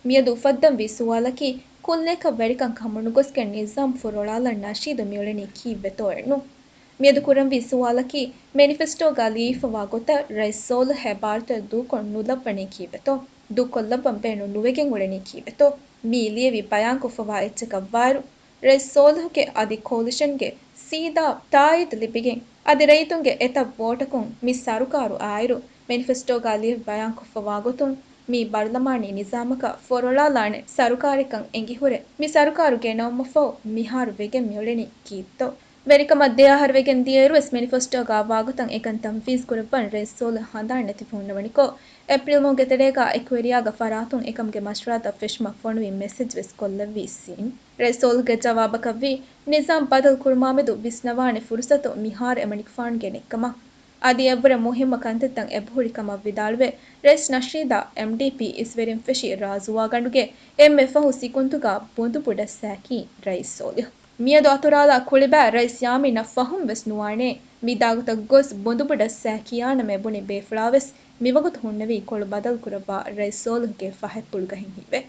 މިއަދު އުފައްދަންވީ ސުވާލަކީ، ކުއްލިއަކަށް ވެރިކަން ކަމުނުގޮސްގެން ނިޒާމް ފުރޮޅާލަން ނަޝީދު މިއުޅެނީ ކީއްވެތޯއެއްނު؟ މިއަދު ކުރަންވީ ސުވާލަކީ، މެނިފެސްޓޯގަ ލިޔެފަވާ ގޮތަށް ރައީސް ސޯލިހު އެ ބާރުތައް ދޫކޮށް ނުލައްވަނީ ކީއްވެތޯ؟ ދޫކޮށްލައްވަން ބޭނުން ނުވެގެން އުޅެނީ ކީއްވެތޯ؟ މި ލިޔެވި ބަޔާންކޮށްފަވާ އެއްޗަކަށް ވާއިރު، ރައީސް ސޯލިހުގެ އަދި ކޯލިޝަންގެ ސީދާ ތާއީދު ލިބިގެން، އަދި ރައްޔިތުންގެ އެތައް ވޯޓަކުން މި ސަރުކާރު އާއިރު، މެނިފެސްޓޯގަ ލިޔެވި ބަޔާންކޮށްފަވާ ގޮތުން، މި ބަރުލަމާނީ ނިޒާމަކަށް ފޮރޮޅާލާނެ ސަރުކާރެއްކަން އެނގިހުރެ، މި ސަރުކާރު ގެނައުމަށްފަހު މިހާރު ވެގެން މިއުޅެނީ ކީއްތޯ؟ ވެރިކަމަށް ދެ އަހަރު ވެގެން ދިޔައިރުވެސް މެނިފެސްޓޯގަ ވާގޮތަށް އެކަން ތަންފީޒް ކުރައްވަން ރައީސް ސޯލިހު ހަނދާން ނެތިފަ ހުންނަވަނިކޮށް، އޭޕްރީލް މަހުގެ ތެރޭގަ އެކުވެރިޔާގެ ފަރާތުން އެކަމުގެ މަޝްވަރާތައް ފެށުމަށް ފޮނުވި މެސެޖް ވެސް ކޮށްލެއްވީ ސީން. ރައީސް ސޯލިހުގެ ޖަވާބަކަށްވީ، ނިޒާމް ބަދަލު ކުރުމާމެދު ވިސްނަވާނެ ފުރުސަތު މިހާރު އެމަނިކުފާނުގެ ނެތްކަމަށް. އަދި އެއްވުރެ މުހިއްމު ކަންތައްތައް އެބަހުރި ކަމަށް ވިދާޅުވެ، ރައީސް ނަޝީދާ އެމްޑީޕީ އިސްވެރިން ފެށި ރާޒުވާގަނޑުގެ އެންމެ ފަހު ސިކުންތުގަ ބުނދުބުޑައްސާކީ ރައީސް ސޯލިހު. މިއަދު އަތުރާލާ ކުޅިބާ ރައީސް ޔާމީނަށް ފަހުން ވެސް ނުވާނޭ. މި ދާގޮތަށް ގޮސް ބުނދުބުޑައްސާ ކިޔާނަމޭ ބުނި ބޭފުޅާވެސް މިވަގުތު ހުންނެވީ ކޮޅު ބަދަލުކުރައްވާ ރައީސް ސޯލިހުގެ ފަހަތްޕުޅުގަ ހިން ހިތްވެ.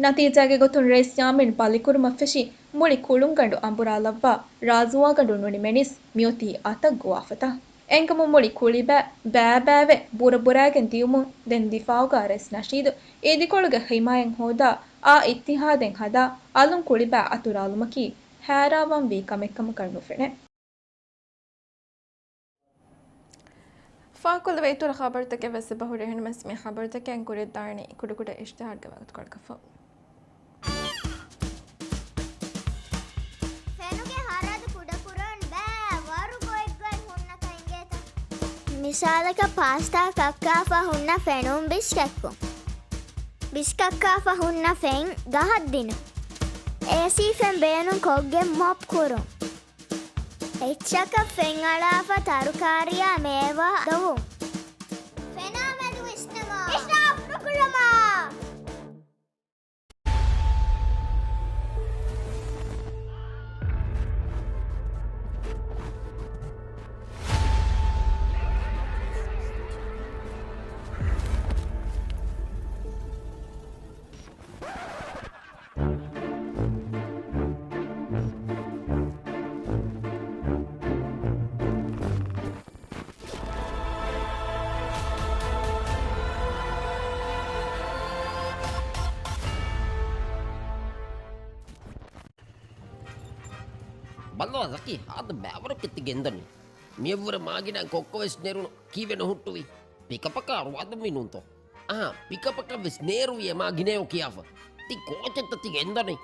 ނަތީޖާގެ ގޮތުން ރައީސް ޔާމީން ބަލިކުރުމަށް ފެށި މުޅި ކުޅުންގަނޑު އަނބުރާލައްވާ ރާޒުވާގަނޑު ނުނިމެނިސް މިއޮތީ އަތަށް ގޮވާފަތާ. އެހެންކަމުން މުޅި ކުޅިބާ ބައިބައިވެ ބުރަބުރާގެން ދިޔުމުން ދެން ދިފާއުގަ ރައީސް ނަޝީދު އިދިކޮޅުގެ ހިމާޔަތް ހޯދާ އާ އިއްތިހާދެއް ހަދާ އަލުން ކުޅިބާ އަތުރާލުމަކީ ހައިރާވާންވީ ކަމެއްކަމަކަށް ނުފެނޭ. ފާކުލަވެ އިތުރު ޚަބަރުތަކެއް ވެސް އެބަހުރި. އެހެންވެސް މި ޚަބަރުތަކެއް ކުރިއަށްދާނީ ކުޑަކުޑަ އިޝްތިހާރުގެ ވަގުތުކޮޅަކަށްފަހު. ފެނުގެ ހަރަދު ކުޑަކުރަން ބައި ވަރު ގޮތްގޮތް ހުންނަކަށް އިނގޭތަ؟ މިސާލަކަށް ޕާސްތާ ކައްކާފަ ހުންނަ ފެނުން ބިސްކެއްކުން. ބިސްކައްކާފަ ހުންނަ ފެން ގަހަށް ދިނުން. އޭސީ ފެން ބޭނުން ކޮށްގެން މޮޕް ކުރުން. އެއްޗަކަށް ފެން އަޅާފަ ތަރުކާރިއާ މޭވާ ދޮވުން. ފެނާ މެދު ވިސްނަމާ. އިސްރާފް ނުކުރަމާ. އައްކާ ޒަކީ ހާދަ ބައިވަރަކަށް ތި ގެންދަނީ. މިއަށްވުރެ މާގިނައިން ކޮއްކޮ ވެސް ނެރުނު. ކީއްވެ ނުހުއްޓުވީ؟ ޕިކަޕަކާ ރުވާދުންވީ ނޫންތޯ؟ އާ، ޕިކަޕަކަށް ވެސް ނޭރުވިއޭ މާ ގިނައޭ ކިޔާފަ. ތި ކޯޗެއްތަ ތި ގެންދަނީ؟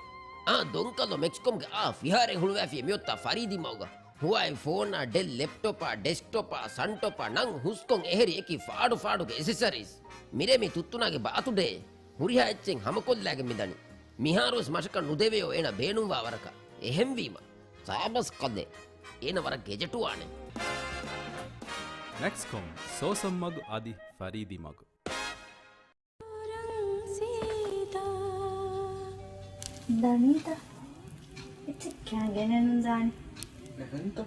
އާ، ދޮންކަލޯ މެކްސްކޮމްގެ އާ ފިހާރައެއް ހުޅުވާފިޔޭ މިއޮތާ ފަރީދީ މަގުގަ. ހުވާއި ފޯނާ، ޑެލް ލެޕްޓޮޕާ، ޑެސްކްޓޮޕާ، ސަންޓޮޕާ ނަން ހުސްކޮށް އެހެރި އެކި ފާޑު ފާޑުގެ އެސެސަރީސް. މިރޭ މި ތުއްތުނާގެ ބާތުޑޭ. ހުރިހާ އެއްޗެއް ހަމަކޮށްލާގެން މިދަނީ. މިހާރުވެސް މަށަކަށް ނުދެވެޔޯ އޭނަ ބޭނުންވާ ވަރަކަށް. އެހެންވީމަ، ސާބަސް ކަލޭ. އޭނަ ވަރަށް ގެޖެޓުވާނެ. މެކްސްކޮމް، ސޯސަން މަގު އަދި ފަރީދީ މަގު. ދަނީތަ؟ އެއްޗެއް ކައިގެނެއް ނުދާނެ. އެހެންތަ؟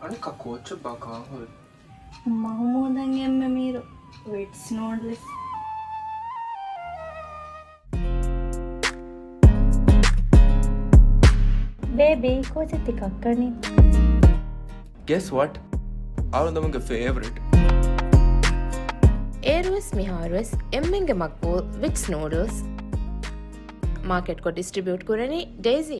އަނެއްކާ ކޯޗެއްބާ ކާހުރި؟ މަހުމޫދަށް އެންމެ މީރު ވިޓްސް ނޫޑްލްސް. ބޭބީ، ކޯޗެއް ތި ކައްކަނީ؟ Guess what? އަޅުގަނޑުމެންގެ ފޭވަރިޓް. އޭރުވެސް މިހާރުވެސް އެންމެންގެ މަގްބޫލް ވިޓްސް ނޫޑްލްސް. މާކެޓްކޮށް ޑިސްޓްރިބިއުޓް ކުރަނީ ޑޭޒީ.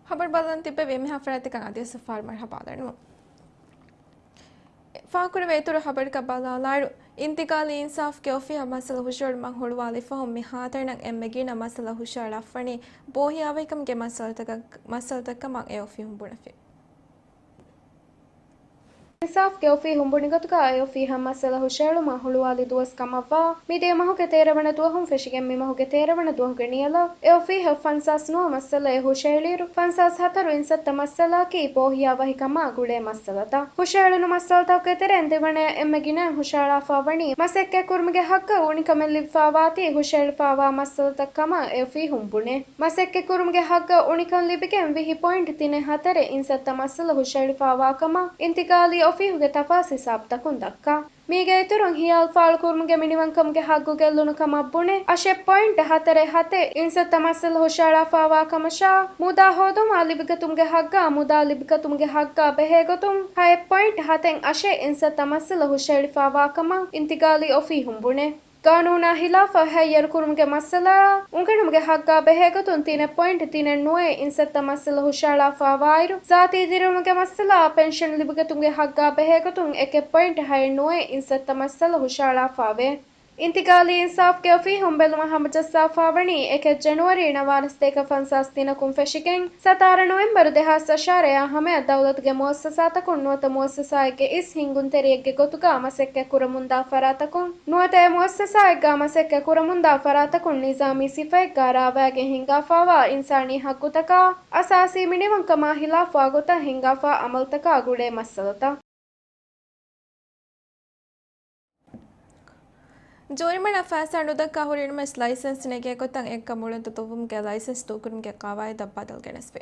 ހަބަރު ބަލަން ތިއްބެވި އެންމެހާ ފަރާތްތަކަށް އަދިވެސް ފާރުމަރު ހަބާލަނު. ފާކުރެވޭ އިތުރު ހަބަރަކަށް ބަލާލާއިރު، އިންތިގާލީ އިންސާފްގެ އޮފީހަށް މައްސަލަ ހުށައެޅުމަށް ހުޅުވާލި ފަހުން މި ހާތަނަށް އެންމެ ގިނަ މައްސަލަ ހުށައަޅާފަވަނީ ބޯހިޔާވަހިކަމުގެ މައްސަލަތަކަށް، މައްސަލަތައް ކަމަށް އެ އޮފީހުން ބުނެފި. އިންސާފްގެ އޮފީހުން ބުނިގޮތުގަ އެ އޮފީހަށް މައްސަލަ ހުށައެޅުމަށް ހުޅުވާލި ދުވަސް ކަމަށްވާ މިދިޔަ މަހުގެ ތޭރަ ވަނަ ދުވަހުން ފެށިގެން މި މަހުގެ ތޭރަ ވަނަ ދުވަހުގެ ނިޔަލަށް އެ އޮފީހަށް ފަންސާސް ނުވަ މައްސަލައެއް ހުށައެޅިއިރު، ފަންސާސް ހަތަރު އިންސައްތަ މައްސަލައަކީ ބޯހިޔާވަހިކަމާ ގުޅޭ މައްސަލަތައް. ހުށައެޅުނު މައްސަލަތަކުގެ ތެރެއިން ދެވަނަޔަށް އެންމެ ގިނައިން ހުށައަޅާފަ ވަނީ މަސައްކަތްކުރުމުގެ ހައްގަށް އުނިކަމެއް ލިބިފަވާތީ ހުށައެޅިފަވާ މައްސަލަތައް ކަމަށް އެ އޮފީހުން ބުނޭ. މަސައްކަތްކުރުމުގެ ހައްގަށް އުނިކަން ލިބިގެން ވިހި ޕޮއިންޓް ތިނެއް ހަތަރެއް އިންސައްތަ މައްސަލަ ހުށައެޅިފަވާ ކަމަށް އިންތިގާލީ އޮފީހުގެ ތަފާސް ހިސާބުތަކުން ދައްކާ. މީގެ އިތުރުން ހިޔާލު ފާޅުކުރުމުގެ މިނިވަންކަމުގެ ހައްގު ގެއްލުނު ކަމަށް ބުނެ، އަށެއް ޕޮއިންޓް ހަތަރެއް ހަތެއް އިންސައްތަ މައްސަލަ ހުށައަޅާފަވާ ކަމަށާ، މުދާ ހޯދުމާ ލިބިގަތުމުގެ ހައްގާ، މުދާ ލިބިގަތުމުގެ ހައްގާ ބެހޭގޮތުން ހައެއް ޕޮއިންޓް ހަތެއް އަށެއް އިންސައްތަ މައްސަލަ ހުށައެޅިފަވާ ކަމަށް އިންތިގާލީ އޮފީހުން ބުނެ. ގާނޫނާ ހިލާފަށް ހައްޔަރުކުރުމުގެ މައްސަލައާ، އުނގެނުމުގެ ހައްގާ ބެހޭގޮތުން ތިނެއް ޕޮއިންޓް ތިނެއް ނުވައެއް އިންސައްތަ މައްސަލަ ހުށައަޅާފަވާއިރު، ޒާތީ ދިރިއުޅުމުގެ މައްސަލައާ، ޕެންޝަން ލިބިގަތުމުގެ ހައްގާ ބެހޭގޮތުން އެކެއް ޕޮއިންޓް ހައެއް ނުވައެއް އިންސައްތަ މައްސަލަ ހުށައަޅާފަވޭ. އިންތިގާލީ އިންސާފްގެ އޮފީހުން ބެލުމަށް ހަމަޖައްސާފަވަނީ، އެކެއް ޖެނުއަރީ ނަވާރަ ސަތޭކަ ފަންސާސް ދިނަކުން ފެށިގެން، ސަތާރަ ނޮވެމްބަރު ދެހާސް އަށާރައާ ހަމަޔަށް ދައުލަތުގެ މުއައްސަސާތަކުން ނުވަތަ މުއައްސަސާއެއްގެ އިސް ހިންގުންތެރިއެއްގެ ގޮތުގަ މަސައްކަތް ކުރަމުންދާ ފަރާތަކުން، ނުވަތަ އެ މުއައްސަސާއެއްގަ މަސައްކަތް ކުރަމުންދާ ފަރާތަކުން ނިޒާމީ ސިފައެއްގަ ރާވާގެން ހިންގާފަވާ އިންސާނީ ހައްގުތަކާ، އަސާސީ މިނިވަންކަމާ ހިލާފުވާ ގޮތަށް ހިންގާފާ އަމަލުތަކާ ގުޅޭ މައްސަލަތައް. ޖޫރިމަނާ ފައިސާ ނުދައްކާ ހުރިނުމެސް ލައިސަންސް ނެގޭ ގޮތަށް އެއްގަމު އުޅަނދު ދުއްވުމުގެ ލައިސަންސް ދޫކުރުމުގެ ޤަވާއިދަށް ބަދަލު ގެނެސްފި.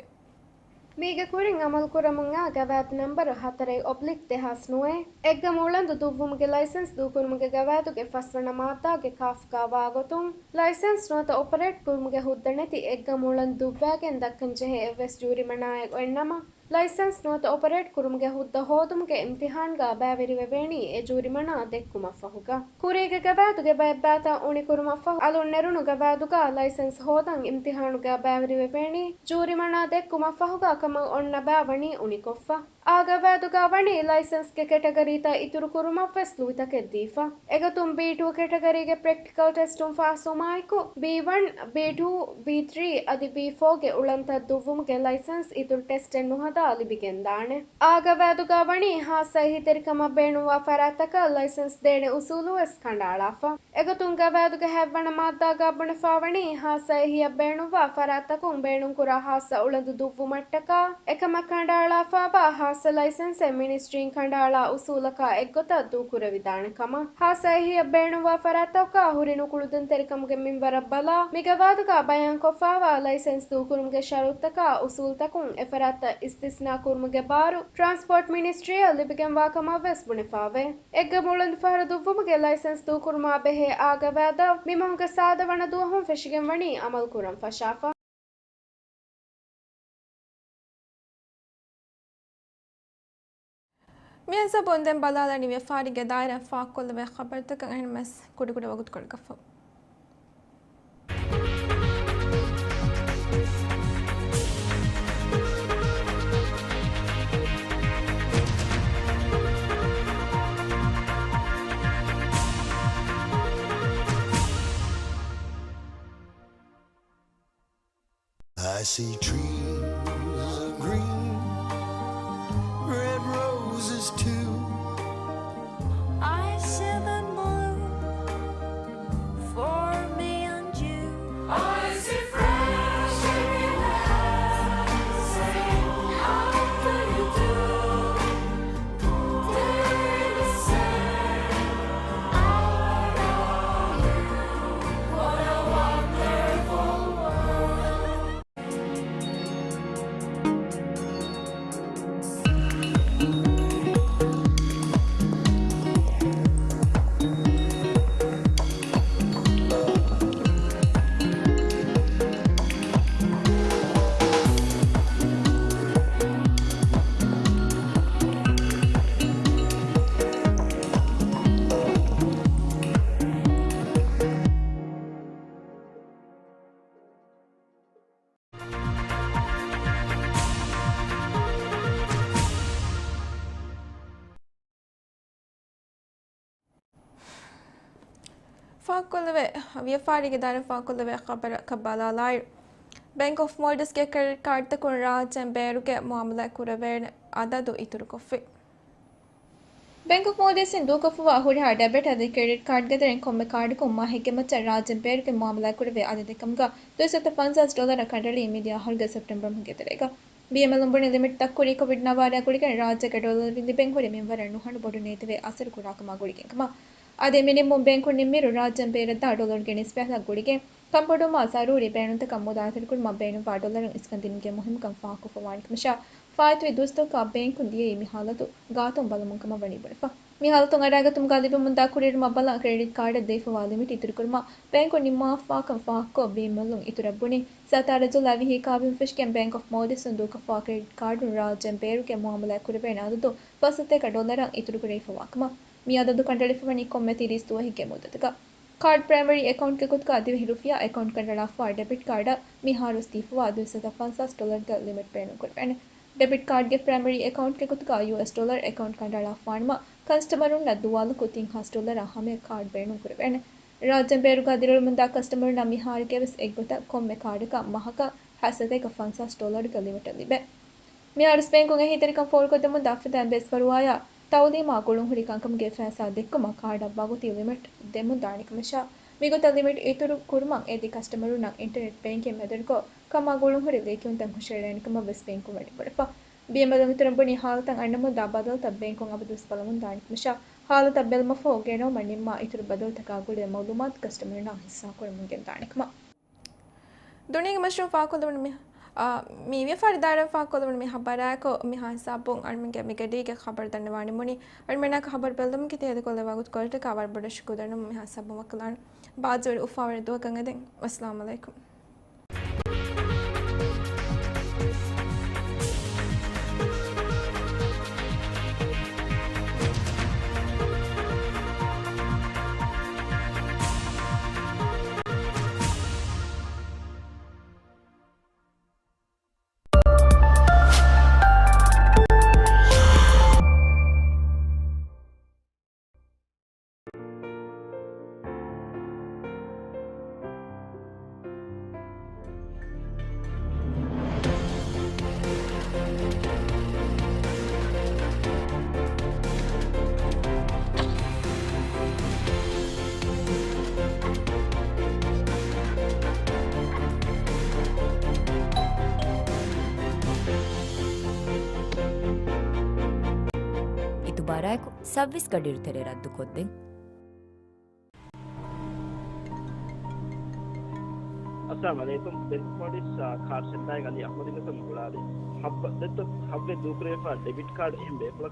މީގެ ކުރިން އަމަލު ކުރަމުން އާ ގަވާއިދު ނަންބަރު ހަތަރެއް އޮބްލިކް ދެހާސް ނުވައެއް، އެއްގަމު އުޅަނދު ދުއްވުމުގެ ލައިސަންސް ދޫކުރުމުގެ ގަވާއިދުގެ ފަސްވަނަ މާއްދާގެ ކާފްގަ ވާގޮތުން، ލައިސަންސް ނުވަތަ އޮޕަރޭޓް ކުރުމުގެ ހުއްދަ ނެތި އެއްގަމު އުޅަނދު ދުއްވާގެން ދައްކަން ޖެހޭ އެއްވެސް ޖޫރިމަނާއެއް އޮތްނަމަ، ލައިސަންސް ނުވަތަ އޮޕަރޭޓް ކުރުމުގެ ހުއްދަ ހޯދުމުގެ އިމްތިހާންގަ ބައިވެރިވެވޭނީ އެ ޖޫރިމަނާ ދެއްކުމަށްފަހުގަ. ކުރީގެ ގަވާއިދުގެ ބައެއް ބައިތައް އުނިކުރުމަށްފަހު އަލުން ނެރުނު ގަވާއިދުގަ ލައިސަންސް ހޯދަން އިމްތިހާނުގަ ބައިވެރިވެވޭނީ ޖޫރިމަނާ ދެއްކުމަށްފަހުގަ ކަމަށް އޮންނަ ބައި ވަނީ އުނިކޮށްފަ. އާ ގަވާއިދުގަ ވަނީ ލައިސަންސްގެ ކެޓަގަރީތައް އިތުރު ކުރުމަށްވެސް ލުއިތަކެއް ދީފަ. އެގޮތުން ބީ ޓޫ ކެޓަގަރީގެ ޕްރެކްޓިކަލް ޓެސްޓުން ފާސްވުމާއެކު، ބީ ވަން، ބީ ޓޫ، ބީ ތްރީ އަދި ބީ ފޯގެ އުޅަނދުތައް ދުއްވުމުގެ ލައިސަންސް އިތުރު ޓެސްޓެއް ނުހަދާ ލިބިގެންދާނެ. އާ ގަވާއިދުގަ ވަނީ ހާއްސަ އެހީތެރިކަމަށް ބޭނުންވާ ފަރާތްތަކަށް ލައިސަންސް ދޭނެ އުސޫލުވެސް ކަނޑައަޅާފަ. އެގޮތުން ގަވާއިދުގެ ހަތްވަނަ މާއްދާގަ ބުނެފަވަނީ، ހާއްސަ އެހީއަށް ބޭނުންވާ ފަރާތްތަކުން ބޭނުންކުރާ ހާއްސަ އުޅަނދު ދުއްވުމަށްޓަކާ، އެކަމަށް ކަނޑައަޅާފަވާ ހާއްސަ ލައިސަންސެއް މިނިސްޓްރީން ކަނޑައަޅާ އުސޫލަކާ އެއްގޮތަށް ދޫކުރެވިދާނެ ކަމަށް. ހާއްސަ އެހީއަށް ބޭނުންވާ ފަރާތްތަކާ ހުރި ނުކުޅުދުންތެރިކަމުގެ މިންވަރަށް ބަލާ، މިގަވާއިދުގަ ބަޔާންކޮށްފަވާ ލައިސަންސް ދޫކުރުމުގެ ޝަރުތުތަކާ އުސޫލުތަކުން އެފަރާތްތައް އިސްތިސްނާ ކުރުމުގެ ބާރު ޓްރާންސްޕޯޓް މިނިސްޓްރީއަށް ލިބިގެންވާ ކަމަށްވެސް ބުނެފަވޭ. އެއްގަމު އުޅަނދު ފަހަރު ދުއްވުމުގެ ލައިސަންސް ދޫކުރުމާ ބެހޭ އާ ގަވާއިދަށް މި މަހުގެ ސާދަ ވަނަ ދުވަހުން ފެށިގެން ވަނީ އަމަލު ކުރަން ފަށާފަ. މި ހިސާބުން ދެން ބަލާލަނީ ވިޔަފާރީގެ ދާއިރާ ފާކުކޮށްލެވޭ ޚަބަރުތަކަށް. އެހެންވެސް ކުޑަކުޑަ ވަގުތުކޮޅަކަށްފަހު. I see trees of green, red roses too. I see them bloom for me and you. I see fresh air. How do you do? ފާކުކޮށްލެވޭ، ވިޔަފާރީގެ ދާއިރާ ފާކުކޮށްލެވޭ ޚަބަރަކަށް ބަލާލާއިރު، ބޭންކް އޮފް މޯލްޑިވްސްގެ ކްރެޑިޓް ކާޑްތަކުން ރާއްޖޭން ބޭރުގެ މުއާމަލާތް ކުރެވޭނެ އަދަދު އިތުރުކޮށްފި. ބޭންކް އޮފް މޯލްޑިވްސްއިން ދޫކޮށްފައިވާ ހުރިހާ ޑެބިޓް އަދި ކްރެޑިޓް ކާޑްގެ ތެރެއިން ކޮންމެ ކާޑަކުން މަހެއްގެ މައްޗަށް ރާއްޖޭން ބޭރުގެ މުއާމަލާތް ކުރެވޭ އަދަދެއް ކަމުގަ ދުއިސައްތަ ފަންސާސް ޑޮލަރަށް ކަނޑައެޅީ މިދިޔަ އަހަރުގެ ސެޕްޓެމްބަރ މަހުގެ ތެރޭގަ. ބީއެމްއެލުން ބުނި ލިމިޓް ދަށްކުރީ ކޮވިޑް ނަވާރައާ ގުޅިގެން ރާއްޖޭގެ ޑޮލަރު ލިބެން ހުރި މިންވަރަށް ނުހަނު ބޮޑު ނޭދެވޭ އަސަރު ކުރާކަމާ ގުޅިގެން ކަމަށް. އަދި މި ނިންމުން ބޭންކުން ނިންމިއިރު ރާއްޖޭން ބޭރަށްދާ ޑޮލަރުގެ ނިސްބަތް ހަލަށް ގުޅިގެން ކަންބޮޑުވުމާ ޒަރޫރީ ބޭނުންތަކަށް މުދާ އެތެރެކުރުމަށް ބޭނުންވާ ޑޮލަރުން އިސްކަން ދިނުމުގެ މުހިއްމުކަން ފާހަގަކޮށްފަވާނެ ކަމަށާ، ފާއިތުވި ދުވަސްތަކަކާ ބޭންކުން ދިޔައީ މި ހާލަތު ގާތުން ބަލަމުން ކަމަށް ވަނީ ބުނެފަ. މި ހާލަތުން އަރާގަތުމުގާ ލިބެމުންދާ ކުރިއެރުމަށް ބަލަން ކްރެޑިޓް ކާޑަށް ދީފަވާ ލިމިޓް އިތުރުކުރުމަށް ބޭންކުން ނިންމާފާކަން ފާހަގަކޮށް، ބީއެމްއެލުން އިތުރަށް ބުނި، ސަތާރަ ޖުލައި ވިހި ކާވެން ފެށިގެން ބޭންކް އޮފް މޯލްޑިވްސްއިން ދޫކޮށްފަވާ ކްރެޑިޓް ކާޑުން ރާއްޖޭން ބޭރުގެ މުއާމަލާތް ކުރެވޭނެ އަދަދު ފަސްސަތޭކަ ޑޮލަރަށް އިތުރުކުރެވިފަވާ ކަމަށް. މި އަދަދު ކަނޑައެޅިފަވަނީ ކޮންމެ ތިރީސް ދުވަހެއްގެ މުއްދަތަކަށް. ކާޑް ޕްރައިމަރީ އެކައުންޓްގެ ގޮތުގަ ދިވެހި ރުފިޔާ އެކައުންޓް ކަނޑައަޅާފަވާ ޑެބިޓް ކާޑަށް މިހާރުވެސް ދީފަވާ ދުއިސައްތަ ފަންސާސް ޑޮލަރުގެ ލިމިޓް ބޭނުންކުރެވޭނެ. ޑެބިޓް ކާޑްގެ ޕްރައިމަރީ އެކައުންޓްގެ ގޮތުގަ ޔޫއެސް ޑޮލަރު އެކައުންޓް ކަނޑައަޅާފާނަމަ، ކަސްޓަމަރުންނަށް ދުވާލަކު ތިން ހާސް ޑޮލަރާ ހަމަޔަށް ކާޑް ބޭނުންކުރެވޭނެ. ރާއްޖޭން ބޭރުގަ ދިރިއުޅެމުންދާ ކަސްޓަމަރުންނަށް މިހާރުގެވެސް އެއްގޮތަށް ކޮންމެ ކާޑަކަށް މަހަކަށް ހަތްސަތޭކަ ފަންސާސް ޑޮލަރުގެ ލިމިޓެއް ލިބޭ. މިހާރުވެސް ބޭންކުން އެހީތެރިކަން ފޯރުކޮށްދެމުންދާ ފަދައިން ބޭސްފަރުވާޔާ ތައުލީމާ ގުޅުންހުރި ކަންކަމުގެ ފައިސާ ދެއްކުމަށް ކާޑަށް ވަގުތީ ލިމިޓް ދެމުންދާނެ ކަމަށާ، މިގޮތަށް ލިމިޓް އިތުރު ކުރުމަށް އެދި ކަސްޓަމަރުންނަށް އިންޓަރނެޓް ބޭންކިން މެދުވެރިކޮށް، ކަމާ ގުޅުންހުރި ލިޔެކިޔުންތައް ހުށައެޅޭނެ ކަމަށް ވެސް ބޭންކުން ވަނީ ބުނެފަ. ބީއެމްއެލުން އިތުރަށް ބުނީ، ހާލަތަށް އަންނަމުންދާ ބަދަލުތައް ބޭންކުން އަބަދުވެސް ބަލަމުންދާނެ ކަމަށާ، ހާލަތަށް ބެލުމަށްފަހު ގެނައުމަށް ނިންމާ އިތުރު ބަދަލުތަކާ ގުޅޭ މައުލޫމާތު ކަސްޓަމަރުންނާ ހިއްސާކުރަމުން ގެންދާނެ ކަމަށް. ދުނިޔޭގެ މަޝްހޫރު ފާކުލުމުން މި، އާ، މި ވިޔަފާރި ދާއިރާ ފާކުލުމުން މި ހަބަރާއެކު މިހާ ހިސާބުން އަޅުމެންގެ މިގަޑީގެ ޚަބަރު ދަންނަވާނެ މުނި. އަޅުމެންނާކަށް ހަބަރު ބެއްލުމުގެ ތެދުކޮށްލެވޭ ވަގުތު ކޮޅަށްޓަކާ ވަރަށް ބޮޑަށް ޝުކުރު ދަންނަވަމުން މިހާ ހިސާބުން ވަކިލާން. ބާއްޖަވެރި އުފާވެރި ދުވަހަކަށް އެދެން. ވައްސަލާމް އަލައިކުމް. އިތުބާރާއެކު ސައުވީސް ގަޑިއިރު ތެރޭ ރައްދުކޮށްދެން. އައްސަލާމު ޢަލައިކުމް. ބޭންކް އޮފް މޯލްޑިވްސް، އާ، ކާޑް ސެންޓާއިން އަލީ އަޙްމަދުގެ ގޮތުން ގުޅާލީ. ހައްވަ ދެއްތޯ ހައްވެ ދޫކުރެވިފާ ޑެބިޓް ކާޑް އެހެން ބޭފުޅަކު